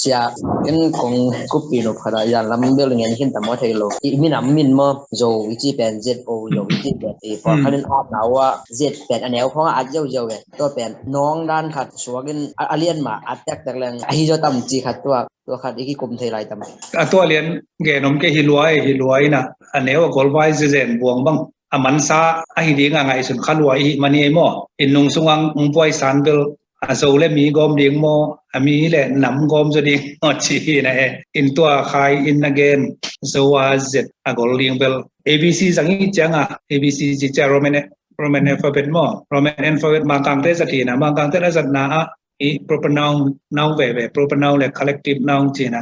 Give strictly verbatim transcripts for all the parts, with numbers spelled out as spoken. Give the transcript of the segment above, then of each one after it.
Sia, ken kong kupi no phada yan lam bel ngen hin tamo thei lo. I minam min maw, Zo i ci pen Z O, Zo i ci pen i pawlkhat in at na ua Z pen a neu phawng a at ziau ziau e. Tua pen nawng dan khat suak in a, a lian ma at tektek leng ahi zaw tam ci khat tua, tua khat i kikum thei lai tam. A tua lian gen om kei hi lua e, hi lua ina a neu a golvai zezen buang bang a mansa ahi ding a ngaihsun kha lua i hih mani ei maw. Inn nung sung ang ung puai san bel a Zo le mi gawm ding maw, a mi le nam gawm zaw ding maw ci hi na e. In tua khai in a gen Zo a Z a gol ding bel A B C zang i ciang a, A B C ci ciang Roman, Roman alphabet maw, Roman alphabet Mangkangte zat hi na, Mangkangte a zatna ah i proper noun, noun veve, proper noun le collective noun ci na.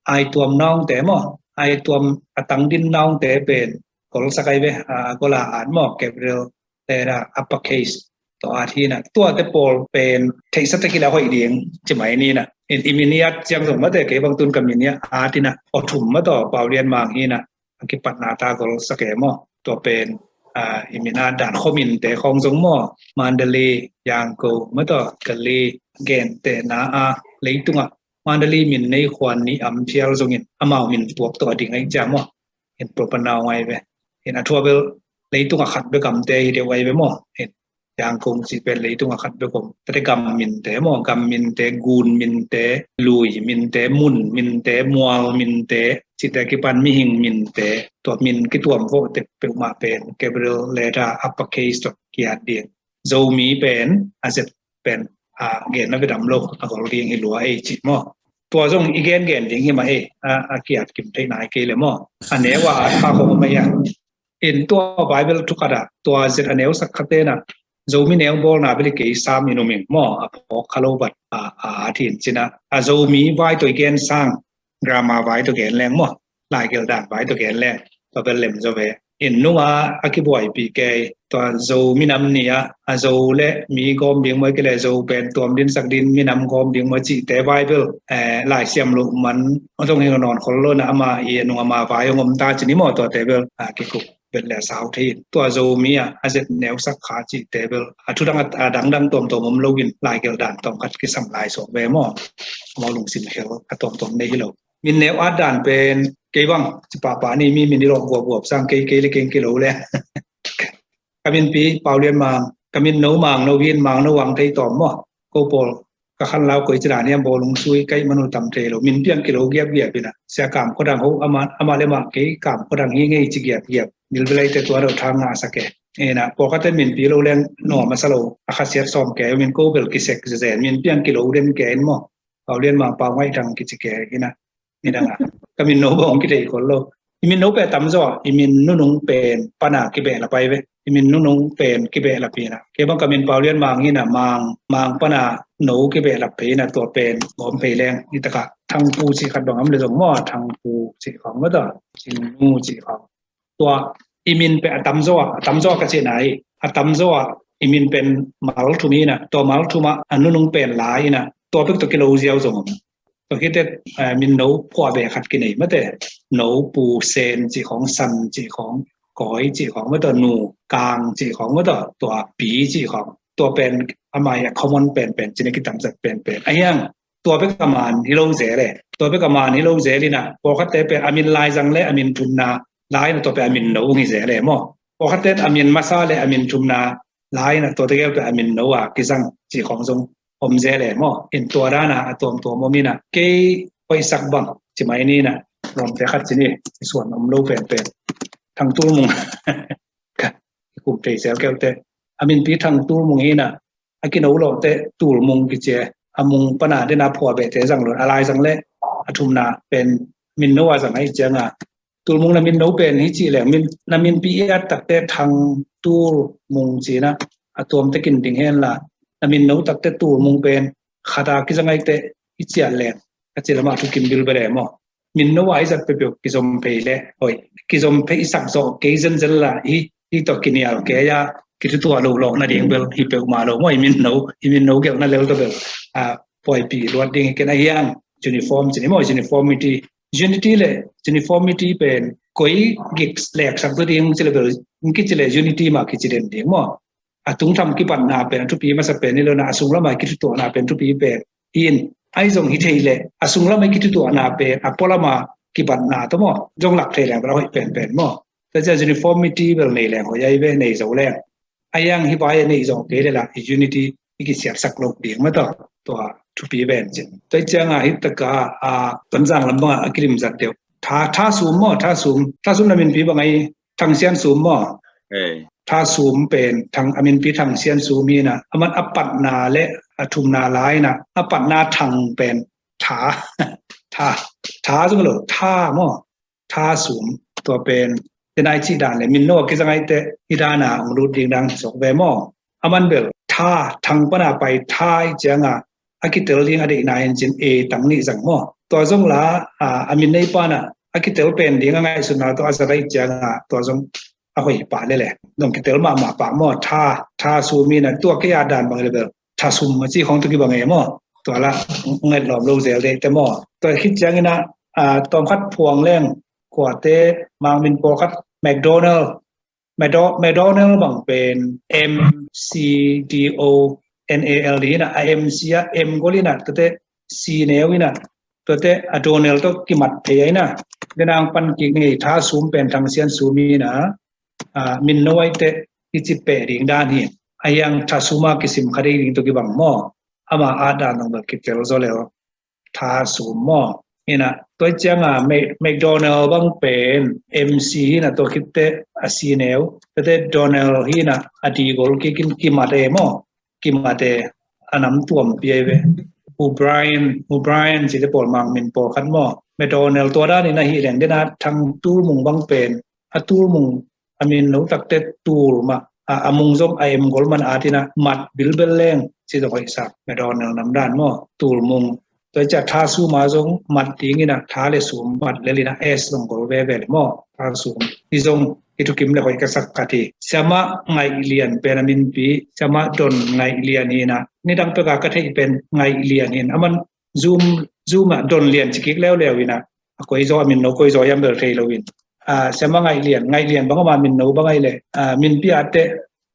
Ai tuam noun te maw, ai tuam a tangdin noun te pen gol sak ai ve, a gol a at maw, capital letter uppercase tawh at hi na. Tua te pawl pen theihsa te kila hoih ding ci mai ni na. In i min i at ciang zong mate kei bang tun ka min i at i na. Aw thum ma tawh Pau Lian Mang hi na. A kipatna ta gol sak e maw. Tua pen a, i min at dan khuamin te khawng zong maw. Mandalay, Yangon ma tawh Delhi, gentehna a leitungah Mandalay min nei khuan ni am phial zongin amau min puak tawh a ding ai ciang maw. In proper noun ai ve. In a thua bel leitung a khat bek gamte hi deuh ai ve maw. In Yangon ci pen leitung a khat bek om. Tate gam minte maw, gam minte, gun minte, lui minte, mun minte, mual minte, cite kipan mihing minte, tua min kituam voh tek peuhmah pen capital letter uppercase tawh kiat ding. Zomi pen a Z pen a genna ve dam lo a gol ding hi lua ei ci maw. Tua zong i gengen ding hi mah ei, a, a kiat kim theih nai kei le maw. A neu a at kha khong om ei a. In tua Bible thukhat ah tua Z a neu sak khat te na Zomi neu bawlna bel i kei sam i numing maw, a phawk kha lo vat a, a at hin ci na. A Zomi vai tawh i gen sang, grammar vai tawh gen leng maw, laigelh dan vai tawh gen leng tua bel lem zaw ve. In nunga a kibuaipih kei tua Zo minam ni ah a Zo le mi gawm ding maw, kei le Zo pen tuam din sak din minam gawm ding maw cihte vai bel, eh, laisiam loh man a zong hi nawn khol lo na, ama i a nung ama vai hong om ta ci ni maw, tuate bel a kikup bel le a sau thei in. Tua Zomi ah a Z neu sak kha cihte bel a thudang a, a dangdang tuamtuam om lo in laigelh dan tawm khat kisam lai suak ve maw. Amau lungsim khel a tuamtuam nei hi lo. Min neu at dan pen kei bang ci pahpah ni, mi min i lawh guapguap sang kei, kei le keng kilo le. Ka minpi Pau Lian Mang, ka min no Mang no hin Mang no ang thei tawm maw. Ko pawl ka khan lau koi ci dan hiam bawl lung sui kai manu tam thei lo. Min piang kilo giapgiap ina. Sia Kam Khua Dang ho ama, ama le mah kei Kam Khua Dang hi ngei ci giapgiap. Nilbelai te tua do thang ngah sa ke. Ina pawlkhatte minpi lo leng nuam a sa lo. A khasiat sawm ke min ko bel kisek zezen. Min piang kilo den ke in maw. Pau Lian Mang, Pau Ngaih Thang kici ke ina. Midang a ka min no bawng kithei khol lo. I min no pen a tamzaw a i min nunung pen pana kibehlap ai ve. I min nunung pen kibehlap hi na. Kei bang ka min Pau Lian Mang hi na, Mang, Mang pana no kibehlap phei na, tua pen gawm phei leng. Hi taka Thangpu cih khat bang om le zong maw, Thangpu cih khawng maw taw, Cingnu cih khawng. Tua i min pen a tamzaw a, a tamzaw a ka cihna hi. A tamzaw a i min pen mal thum hi na, tua mal thum a a nunung pen la hi na, tua bek tawh kilo ziau zong om. Tua khit teh, eh, min no phuah beh khat kinei mate. No, Pu, Sen cih khawng, San cih khawng, Kawi cih khawng maw taw, Nu, Kang cih khawng maw taw, tua Pi cih khawng. Tua pen ama hi a common penpen, cina kitamzat penpen. A hiang, tua bek a man hi lo zel e. Tua bek a man hi lo zel ina, pawlkhatte pen a min laizang le a min thumna la ina, tua pen a min no ung hi zel e maw. Pawlkhatte a min masa le a min thumna la ina, tua tegel pen a min no a kizang cih khawng zong om zel e maw. In tua dana a tuamtuam om ina, kei hoihsak bang ci mai ni na, lawmte khat ci ni, i suan om lo penpen. Thang Tul Mung. Ka, i kum thei zel keu te. A minpi Thang Tul Mung hi na, a kino lawh te Tul Mung kici e. A mung pana dena phuah behte zang lo, a laizang le a thumna pen min no a zang ahi cianga. Tul Mung na min no pen hi cih leng, min, na minpi i at takte Thang Tul Mung ci na, a tuam tekin ding hen la, na min no takte Tul Mung pen khata kizang ahi te i ciah leng, a ci lamah thukim bilbel e maw. Min no a i zat peuhpeuh kizom phei le, oi, kizom phei i sak zawh kei zenzen la, hi, hi tawh kinial kei a, kithutuah lo lawh nading bel hi peuhmah lo maw, i min no, i min no gelhna lel tawh bel, a, puaipih luat ding hi ken a hiang, uniform ci ni maw, uniformity. Unity le uniformity pen koi gik leksak tu ding ci le bel, kici le unity mah kici den ding maw. A tungtham kipatna pen a thupi masa pen hi lo na, a sung lamah kithutuahna pen thupi pen hi in, Ahi zong hi thei leh a sunglam a kitutuahna pen a pualama kibatna tawh maw, zong lak thei leng bel a hoih penpen maw. Tua ciang uniformity bel nei leng hoih ahi ve, nei zo leng. A hiang hi bai a neih zong kei le lah i unity i kisiatsak lo ding mah tawh, tua thupi ven cin. Tua cianga hi taka a Tonzang lam banga a kilimzat deuh. Tha, tha sum maw, tha sum, tha sum na minpi bang ahi, thangsian sum maw. Tha sum pen thang, a minpi thangsian sum hi na, a man a patna le a thumna lai na, a patna thang pen tha, tha, tha zong lo, tha maw. Tha sum, tua pen, te nai cih dan le, min no a kizang ai te, i dana ong lut ding dang sok ve maw. A man bel, tha, thang pana pai, tha i cianga, a kitel ding a deihna in cin e tang nih zang maw. Tua zong la, a, a min nei pana, a kitel pen ding a ngaihsutna tua a za dai cianga, tua zong a hoih pah lele. Nong kitel mahmah pah maw, tha, tha sum hi na, tua kei a dan bang le bel. Tha sum a ci khong tu kibang e maw. Tua la, nget lawm lo zel dei te maw. Tua khit ciangin a, a, tawm khat phuang leng, kuate, Mang min pawlkhat, McDonald, McDo-, McDonald bang pen M C D O N A L D hi na, a M C a, M gol hi na, tuate C neu hi na, tuate a Donald tawh kimat thei ahi na. Denang pan kik ngei tha sum pen thangsian sum hi na, a, min no ai te i ci peh ding dan hi. A hiang tha suma kisim kha dei ding tawh kibang maw. Ama a dan nong bel kitel zo leo. Tha sum maw. Hi na, tua cianga Me-, McDonald bang pen M C hi na tua khit te a C neu. Tua te Donald hi na a D gol kikin kimat e maw. Kimat e a nam tuam pi ai ve. O'Brien, O'Brien ci te pawl Mang min pawlkhat maw. McDonald tua dan hi na hi leng dena thang tul mung bang pen. A tul mung a min no takte tul mah, a, a mung zong a M gol man a tina mat bilbel leng ci zong hoih sak McDonald nam dan maw, tul mung. Tua i cia tha suma zong mat dingin a tha le sum mat lelin a S zong gol veve le maw, tha sum. Hi zong hi thukim le hoih ka sak khat hi. Siama Ngaih Lian pen a minpi, Siama Don Ngaih Lian hi na. Nidang peka ka theih pen Ngaih Lian hi na. A man Zoom, Zoom ah Don Lian ci kik leuleu hi na. A koi zaw, a min no koi zaw hiam bel thei lo in. A, Siama Ngaih Lian, Ngaih Lian bang ama min no bang ai le, a, minpi a te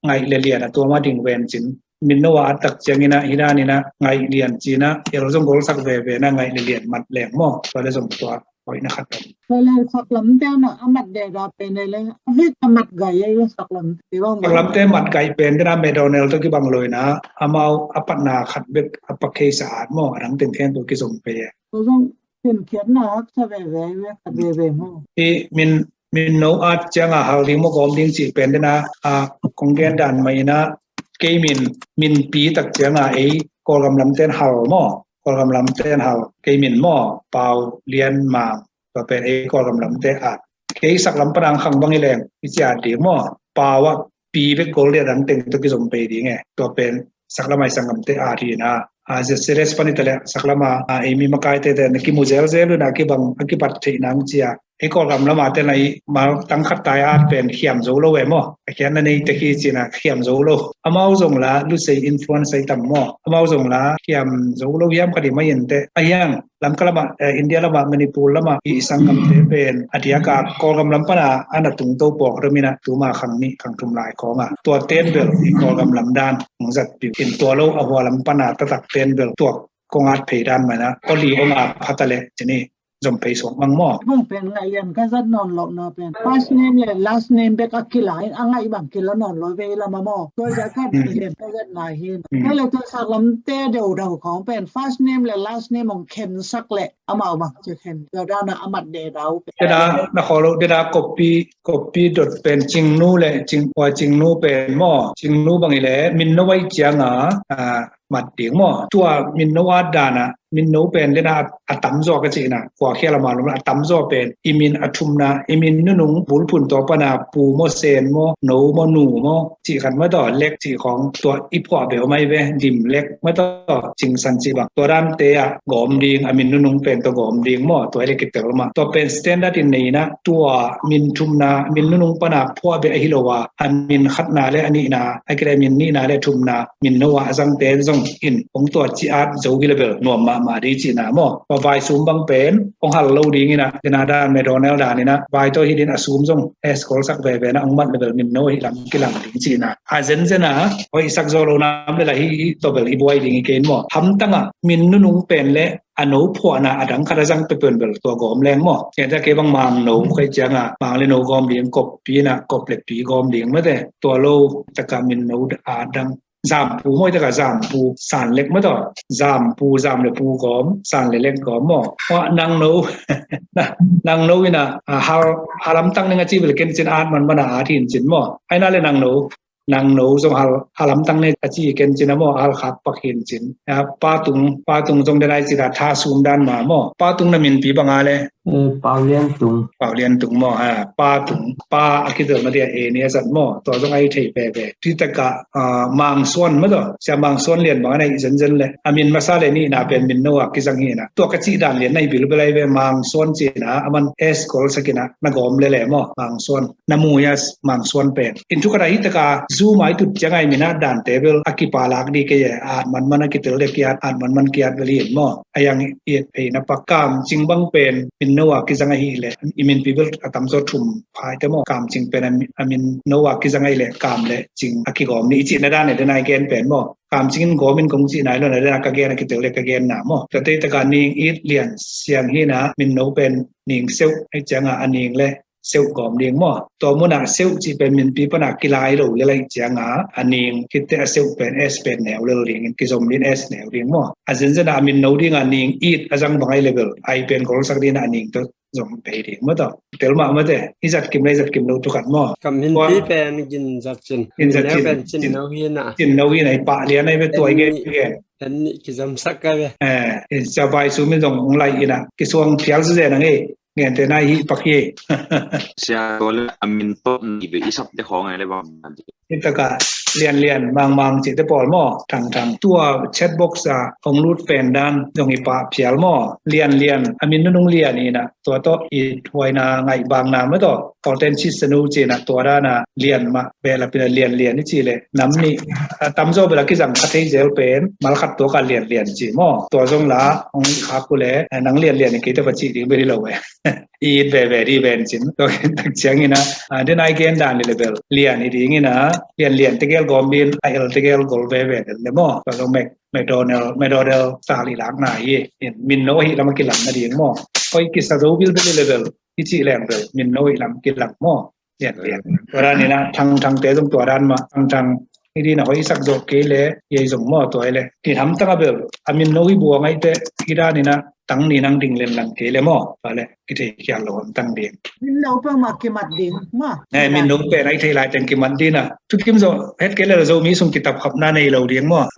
Ngaih le Lian a tua ma ding ven cin. Min no a tak ciangin a, hi dan in a, Ngaih Lian cin a, el zong gol sak veve na Ngaih le Lian mat leng maw. Tua le zong tua, hoih na khat om. Tua le sak lam te na, a mat de da pen le, a vik a mat gai e sak lam te bang. Sak lam te mat gai pen, dena McDonald to kibang lo in a, amau a patna khat bek a pak kei sa at maw, a dang teng khen to kizom pe e. Tua zong Khinkhiatna haksa veve, haksa veve maw. Hi min, min no at cianga hal ding maw gawm ding cih pen dena, a, kong gen dan mah ina, kei min, minpi tak cianga ei Kawlgam lamten hal maw. Kawlgam lamten hal, kei min maw, Pau Lian Mang, tua pen ei Kawlgam lamte at. Kei saklam panang khang bang i leng, i ciat ding maw, Pau a pi bek gol lian ang teng to kizom pei ding e. Tua pen saklam ai sanggamte at hi na. A, Z Z S pan i ta le saklam a, a, ei mi makai te te na kimu zelzel na kibang, a kipat theih nang cia. Ei Kawlgam lama te na i mal tang khat tai at pen khiam zo lo e maw. A khian na nei te khi cina khiam zo lo. Amau zong la lusei influence ai tam maw. Amau zong la khiam zo lo hiam ka di mai in te. A hiang Lamka lama, eh, India lama, Manipur lama, i sanggamte pen, a diaka Kawlgam lam pana, a na tungto pawk ramina, tuma khang nih, khang thum lai kawnga. Tua ten bel, i Kawlgam lam dan, hong zat piu. In tua lo, a hua lam pana, tatak ten bel, tua kong at phei dan mana, oli ong a phata le, cini, zom phei suak mang maw. Bang pen Ngaih Lian ka zat nawn lo na pen. First name le last name bek a kila, a ngaih bang kila nawn lo ve lama maw. Tua zat ka Ngaih Lian ka zat na hi. Tua le tua saklamte deuh deuh khong pen. First name le last name ong khen sak le. Amau bang ci khen, tua dana a mat de dau pen. Deda na kholo, deda kopi, kopi dot pen Cingnu le, Cing, ua Cingnu pen maw, Cingnu bang i le, min no vai cianga, a, mat ding maw. Tua min no a dana, min no pen dena a tamzaw ka cina, kua khia lama lum a tamzaw pen, i min a thumna, i min nunung, bulpun tua pana, pu maw sen maw, no maw nu maw, cih khat mah tawh, lek cih khong tua i phuah beuh mai ve, dim lek mah tawh, cingsan cih bang. Tua dante ah gawm ding, a min nunung pen tawh gawm ding maw, tua i le kitel mah. Tua pen standard in nei na, tua min thumna, min nunung pana phuah beuh ahi lo a, a min khatna le a nihna, a kile min nihna le thumna, min no ah a zangte zong in hong tua ci-at zo hi le bel nuam mahmah ding cihna maw. Tua vai sum bang pen hong hal lo ding inah, dena dan McDonald dan inah vai tawh hi ding a sum zong S call sak veve na hong mat le bel min no ahi lam kilang ding cihna. A zenzen a hoih sak zo lo nam le la hi, hi tawh bel i buai ding hi kei in maw. Hamtang ah min nunung pen le a no phuahna a dang khat a zang peuhpeuh in bel tua gawm leng maw. Kei ta kei bang mang no kei ciang a mang le no gawm ding, kop pi inah kop le pi gawm ding mate. Tua lo taka min no a dang zampu maw, i taka zampu san lek maw taw. Zampu, zam le pu gawm, san le lek gawm maw. Tua nang no, nang no inah a hal, hal lamtang ning a ci bel ken cin at manman a at hi in cin maw. Aina le nang no, nang no zong hal, hal lamtang ne a ci ken cin a maw, hal khak pak hi in cin. A, pa tung, pa tung zong den ai ci da tha sum dan ma maw. Pa tung na minpi bang a le? Eh, Pau Lian Tung. Pau Lian Tung maw, ha, pa tung, pa a kitel ma dia e ni a zat maw. Tua zong ai thei veve. Ti taka, ah, Mang Suan maw taw. Sia Mang Suan lian bang a na i zenzen le. A min masa le nihna pen min no a kizang hi inah. Tua ka cih dan lian na i bilbel ai ve, Mang Suan cihna, a man S call sak inah, na gawm le le maw, Mang Suan. Na mu ia Mang Suan pen. In thu khat a hi taka Zoom a i tut ciang a i min a dante bel a kipalak ding kei e, at manman a kitel le kiat, at manman kiat bel hi in maw. A yang i et phei na pak Kam Cing bang pen min no a kizang ahi le, i minpi bel a tamzaw thum phai te maw. Kam Cing pen a min, a min no a kizang ahi le Kam le Cing a kigawm ni i cihna dan e, den ai gen pen maw. Kam Cing in gawm in kong cihna hi lo na, den a ka gen a kitel le ka gen na maw. Tua te taka Ning It Lian Siang hi inah min no pen Ning Seuh ahi ciang a, a Ning le Seuh gawm ding maw. Tua munah Seuh cih pen minpi pana kilai lo le lai ciang a, a Ning khit teh a Seuh pen S pen neu lel ding in, kizom ding S neu ding maw. A zenzen a min no ding a Ning It a zang bang ai le bel ai pen gol sak ding a Ning tawh zom pei ding maw taw. Tel mah mate, i zat kim le i zat kim lo thu khat maw. Kam minpi pen Gin Zat Cin. Gin Zat Cin. Pen Cin No hi inah. Cin No hi inah, i pah lian ai ve tua i gen, i gen. En nih kizom sak ai ve. Eh, in sia vai sum in zong hong lai inah kisuang phial su zen ang e. Ngente na hi pak hi. Sia tua le a min tawh ni ve i sap te khawng ai le bang. Hi taka Lian Lian, Mang Mang cih te pawl maw, Thang Thang. Tua chat box a hong lut pen dan zong i pah phial maw. Lian Lian, a min nunung lian inah, tua tawh i thuaina ngaih bang na maw taw. Kawlten ci sanu cih inah tua dan a lian mah behlap inah Lian Lian i cih le. Nam nih, a tamzaw bel a kizang kha thei zel pen, mal khat tua ka Lian Lian ci maw. Tua zong la hong khak uh le, eh, nang Lian Lian i kei te va cih ding bel hi lo e. I it veve ding ven cin. Tua tak ciang inah, ah, den ai gen dan le le bel Lian hi ding inah, Lian Lian tegel gawm ding, a el tegel gol veve le maw. Tua zong Mac, McDonald, McDonald style i lakna hi. In min no ahi lam a kilang na ding maw. Hoih kisa zo bilbel le bel, i cih leng bel min no ahi lam kilang maw. Lian Lian. Tua dan inah Thang Thang te zong tua dan mah, Thang Thang hi ding inah hoih sak zo kei le, i ei zong maw tua i le. Ki hamtang a bel a min no i buang ai te hi dan inah tang ni nang ding len lang kei le maw. Tua le kithei khial lo hamtang ding. Min no peuhmah kimat ding maw. Eh, min no pen ai thei lai teng kimat ding a. Thukim zo het kei le la Zomi sung kitap khapna nei lo ding maw.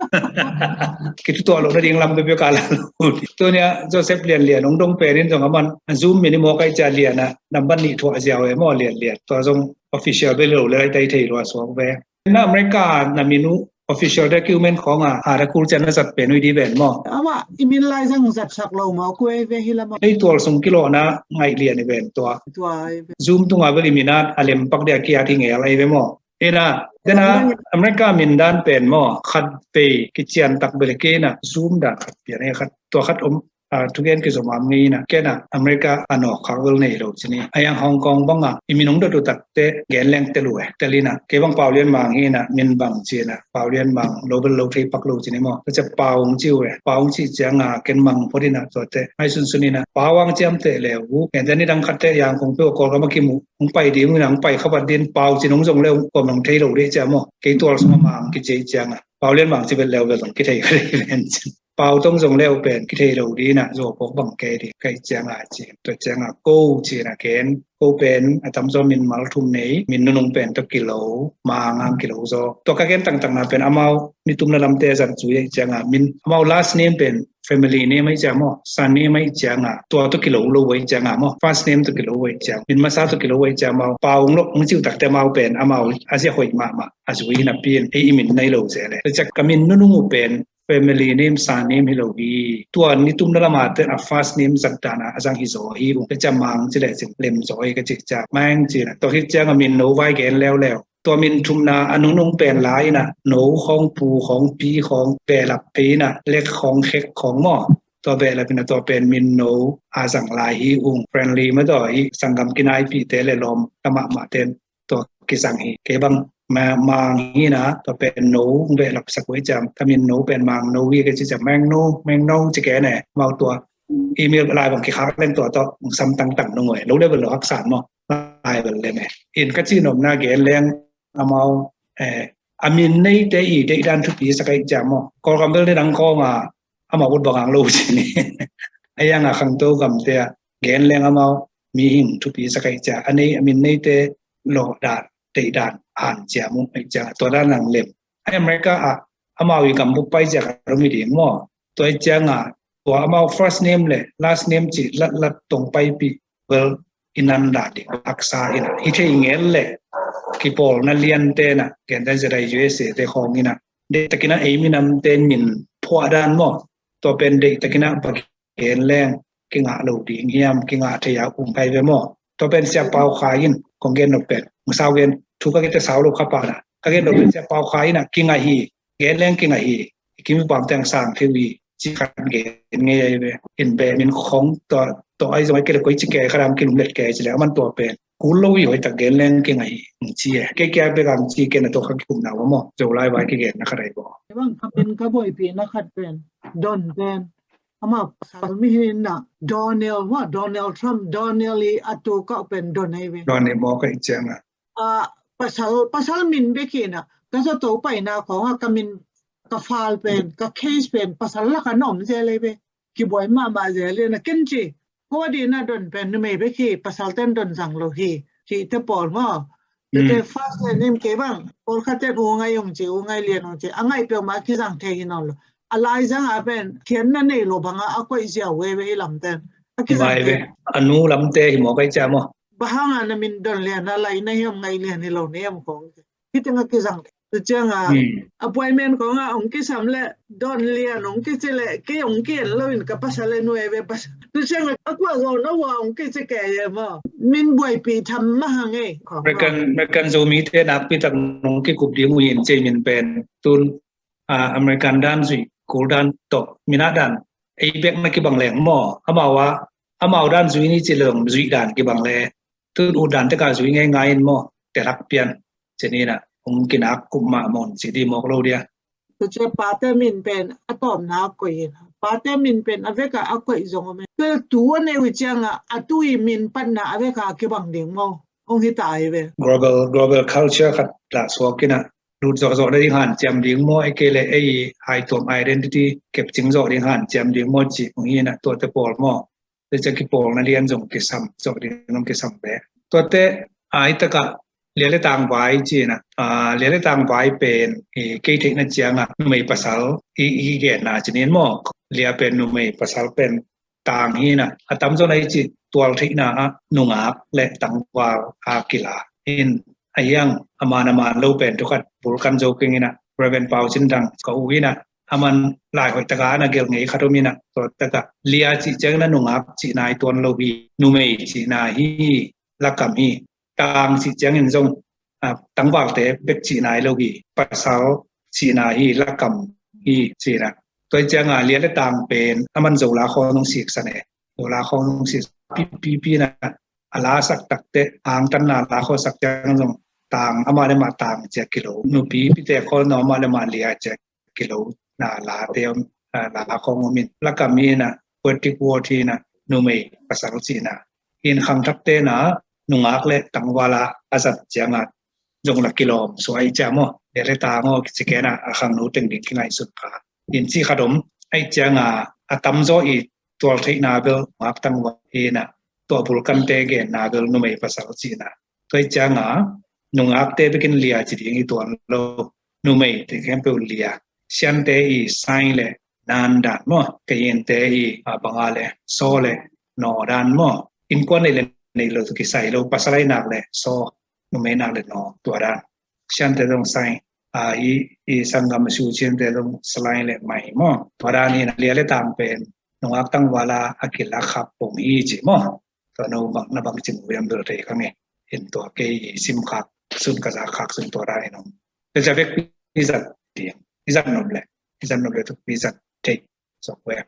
Kitutuah lo na ding lam peuhpeuh ka la lo. Tunia Joseph Lian Lian hong dong pen in zong a man a Zoom min i mawk ai cia Lian a nambat nih thuah ziau e maw, Lian Lian. Tua zong official bel lo le ai tai thei lo a suak ve. Na America na min uh official document khawng a, a da kul cian na zat pen uh i di ven maw. Amah i min lai zang zat sak lo maw, kuai ve hi la maw. Ei tual sung kilawhna ngaih lian i ven tua. Tua ai ve. Zoom tunga bel i min a, a lem pak dia kiat hi ngel ai ve maw. Ina, dena America min dan pen maw, khat vei kician tak bel kei na, Zoom dan khat pian e khat, tua khat om, ah, thugen kizom am ngei na, ken a America a nawk khak vel nei lo cini. A yang Hong Kong bang a, i min hong dot uh tak te gen leng tel uh e, tel ina, kei bang Pau Lian Mang hi na, min bang ci na, Pau Lian Mang lo bel lo thei pak lo cini maw. Tua cia Pau hong ci uh e, Pau hong ci ciang a, ken Mang phot ina, tua te, ai sunsun ina, Pau ang ciam te le uh, ken te ni dang khat te yang kong pe uh Kawlgam a kimu, hong pai ding uh ina, hong pai khabat din, Pau cin hong zong le uh, kawm hong thei lo dih cia maw. Kei tual sung a Mang kici ciang a, Pau Lian Mang ci vet leu vet zong kithei kha dih ven cin. Pau tong zong leu pen kithei lo dih na, zuau pok bang kei dih, kei ciang a ci. Tua ciang a ko ci na ken, ko pen a tamzaw min mal thum nei, min nunung pen tua kilo, Mang ang kilo zaw. Tua ka ken tangtang na pen amau nitum na lamte zan zui ai ciang a, min amau last name pen family name ai ciang maw, surname ai ciang a, tua tua kilo lo ai ciang a maw, first name tua kilo ai ciang, min masa tua kilo ai ciang maw, Pau hong lo hong ciu takte amau pen amau a zia hoih mahmah a zui na pin, ei i min nai lo zia le. Tua ciang ka min nunung uh pen family name, surname hi lo hi. Tua nitum na lama te a first name zat dana a zang hi zaw hi ung. Ka cia Mang ci le cin lem zaw hi ka ci cia Mang ci na. Tua hi ciang a min no vai gen leuleu. Tua min thumna a nungnung pen lai inah no khawng, pu khawng, pi khawng, behlap phei inah lek khawng, khek khawng maw. Tua behlap inah tua pen min no a zang lai hi ung. Friendly mah tua hi, sanggam kinaipihte le lawm ka mahmahte tua kizang hi. Kei bang ma-, Mang hi inah tua pen no behlap sak uh hi ciang, ka min no pen Mang No hi ka ci ciang, Meng No, Meng No ci kei ne. Amau tua email lai bang kikhak leng tua tawh sam tangtang nung uh e. Lo level lo haksan maw. Lai bel lem e. In ka cih nopna gen leng amau, eh, a min neite i deihdan thupi sak ahih ciang maw. Kawlgam bel deih dang khawng a amau ut bang ang lo ci ni. A hiang a khangto gamte ah gen leng amau mihing thupi sak ahih ciang a nei, a min neite lawhdan, deihdan hanciam uh ahih ciang tua dan ang lem. A America ah amau i gambup pai ciang a rumi ding maw. Tua ahih ciang a tua amau first name le last name cih latlat tong paipih bel i nan dan ding haksa inah. Hi thei ngel le kipawlna liante inah, gentehna zia U S A te khawng inah, deihtak inah ei minamte min phuah dan maw. Tua pen deihtak inah bang gen leng kingah lo ding hiam, kingah thei a um kha hi ve maw. Tua pen Sia Pau Khai in kong gen nop pen, masa gen thu ka kite sau lo kha pa na, ka gen nop pen Sia Pau Khai inah kingah hi, gen leng kingah hi. I kim i pam teng sang thei uh hi ci khat gen ngei ahi ve. In beh min khawng tua, tua ahi zong ahi kei le koi ci kei khat am kilumlet kei ci le aman tua pen kul lo hi, hoihtak gen leng kingah hi ci e. Kei kia bek ang ci kei na tua kha kikum na uh maw. Zolai vai kigen na khat ahi baw. Bang ka min ka buaipih na khat pen Don pen ama pasal mi hi na, Donald maw, Donald Trump, Donald i a tu ka pen Don ahi ve. Don i maw ka i ciang a. A, pasal, pasal min bek hi na, ka zato paina khawng a ka min, ka file pen, ka case pen pasal lak a na om zel ahi ve. Kibuai mahmah zel hi na ken ci. Ko a di na Don pen numei bek hi, pasal ten Don zang lo hi. Cihte pawl maw. Tete first name kei bang, pawlkhat ten U Ngai ung ci, U Ngai Lian ung ci, a ngaih peuhmah a kizang thei hi nawn lo. A laizang a pen thianna nei lo bang a a koih ziau ve ve i lamten. A kizang thei. A nu lamte hi maw ka i ciang maw. Bang hang a na min Don Lian a lai na hiam, Ngai Lian hi lo na hiam khawng. Hi teng a kizang thei. Tu ciang a appointment khawng a ong kisam le Don Lian ong kici le kei ong ki-en lo in ka pasal le nuai ve pasal. Tu ciang a kua zo na wa ong kici kei e maw. Min buaipih tham mah hang e. American, American Zomi te nakpi tak nong kikup ding uh hi in ci min pen tun, ah, American dan zui, kul dan tawh, minah dan ei bek na kibang leng maw. Amau a, amau dan zui ni ci leng zui dan kibang le. Tun ut dan teka zui ngei ngai in maw, te lak pian. Ci ni na, ong kinak kup mah maw ci di mawk lo dia. Tu cia pate min pen a tawpna a koih in. Pate min pen a veka a koih zong om e. Tua tu a nei uh ciang a, a tu i min patna a veka a kibang ding maw. Ong hi ta hi ve. Global, global culture khat la suak in a, lut zawh zawh na ding hanciam ding maw, e kei le ei hai tuam identity kepcing zawh ding hanciam ding maw ci ong hi na, tuate pawl maw. Tua ciang kipawlna lian zong kisam, zawh ding zong kisam ve. Tuate ai taka lia le tangvai ci na, ah, lia le tangvai pen, eh, kei theihna ciang a numei pasal i, i genna ci nin maw. Lia pen numei pasal pen tang hi na, a tamzaw na i ci tual theihna ah nungak le tangval a kila in a hiang a man a man lo pen thukhat bulkan zo keng in a Reverend Pau Cin Thang ka u in a, a man lai hoih taka na gelh ngei khat om in a, tua taka lia cih ciang na nungak cihna i tuan lo hi, numei cihna hi, lakam hi, tang cih ciangin zong, ah, tangvalte bek cihna hi lo hi, pasal cihna hi, lakam hi cihna. Tua hi ciang a lia le tang pen a man Zola khaw nong siksan e. Zola khaw nong siksan pipipi na a la sak takte, angtanna la khaw sak ciang zong tang amah le mah tang cia kilo. Nupi pite khaw no amah le mah lia cia kilo na late om, ah, la khawng om in. Lakam hi na, poetic word hi na, numei pasal cihna. In khangthakte na, nungak le tangval a a zat ciang a zong la kilawm suai cia maw. Lia le tang aw kici kei na, a khangno teng ding kingaihsun kha. In cih khat om, aih ciang a, a tamzaw i tual theihna bel nungak tangval hi na, tua bulkante genna bel numei pasal cihna. Tua hi ciang a, nungakte bekin lia ci ding i tuan lo, numei te khempeuh lia. Siante i sai le nan dan maw, Kayinte i, ah, banga le saw le naw dan maw. Innkuan nei le nei lo tu kisai lo, pasal ai nak le saw, numei nak le naw, tua dan. Siante zong sai, ah, i, i sanggam a su ciante zong salai le mai maw. Tua dan hi na lia le tang pen nungak tangval a a kila khap pong hi ci maw. Tua no bang na bang cin uh hiam bel thei kha nge. In tua kei i simkhak sun ka za khak sun tua dan in om. Tua ciang vekpi i zat ding, i zat nop leh, i zat nop leh thupi zat thei sawk ve.